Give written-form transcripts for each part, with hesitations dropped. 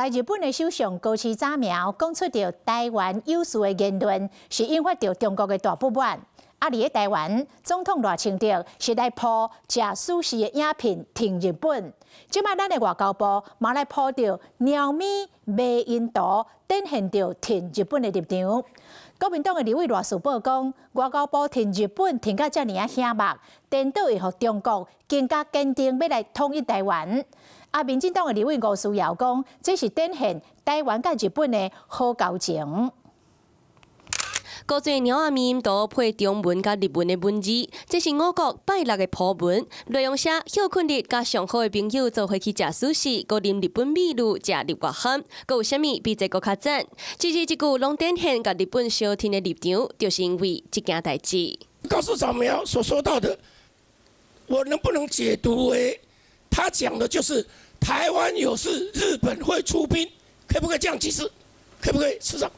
來日本的首相高市早苗講出著台灣有事的言論，是引發著中國的大不滿。啊，佇咧台灣，總統賴清德是來鋪食壽司的影片挺日本。這擺咱的外交部嘛來鋪著貓咪迷因圖，展現著挺日本的立場。國民黨的立委賴士葆講，外交部挺日本挺甲遮爾仔顯目，顛倒會予中國更加堅定欲來統一台灣。啊，民進黨的立委吳思瑤講，這是展現台灣佮日本的好交情。國際貓仔迷因圖配中文佮日文的文字，這是我國拜六的鋪文。內容寫歇睏日佮上好的朋友做伙去食壽司，閣啉日本美祿食日月蚶，閣有啥物比這閣較讚？這字這句攏展現佮日本相挺的立場，就是因為這件代誌。高市早苗所說到的，我能不能解讀為他講的就是台灣有事，日本會出兵，可不可以這樣解釋？可不可以，市長？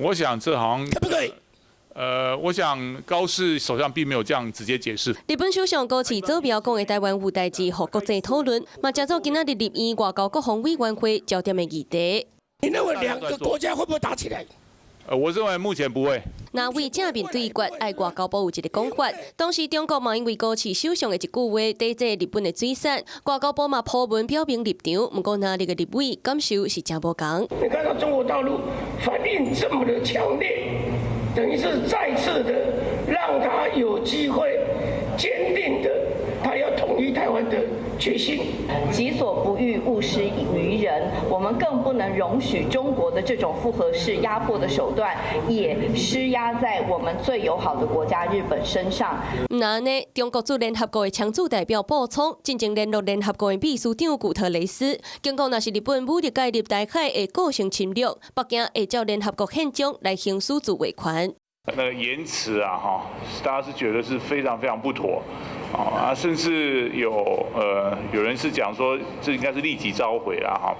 我想這好像可不可以？我想高市首相並沒有這樣直接解釋。日本首相高市早苗講的台灣有代誌，予國際討論，嘛成做今仔日立院外交國防委員會焦點的議題。你認為兩個國家會不會打起來？我認為目前不會。若為正面對決，愛外交部有一个講法。當時中國嘛因為高市首相的一句話，抵制日本的水產，外交部嘛鋪文表明立場。毋過藍綠的立委感受是誠無仝。你看到中國大陸反應這麼的強烈，等於是再次的讓他有機會堅定的他要統一台灣的決心。己所不欲，勿施於人。我們更不能容許中國的這種複合式壓迫的手段，也施壓在我們最友好的國家日本身上。那呢，中國駐聯合國的常駐代表卜聰進前聯絡聯合國的秘書長古特雷斯，警告若是日本武力介入台海會構成侵略，北京會照聯合國憲章來行使自衛權。那個言辭啊，哈，大家是覺得是非常非常不妥，啊，甚至有人是講說，這應該是立即召回啦，哈。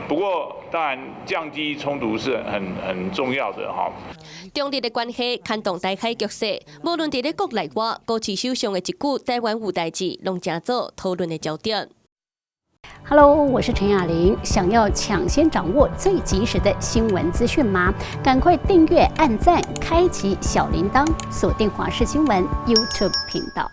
不過當然降低衝突是很重要的，哈。中日的關係牽動台海局勢，無論佇咧國內外，高市首相的一句台灣有代誌，攏成做討論的焦點。 Hello，我是陳雅玲。想要搶先掌握最及時的新聞資訊嗎？趕快訂閱、按讚、開啟小鈴鐺，鎖定華視新聞 YouTube 頻道。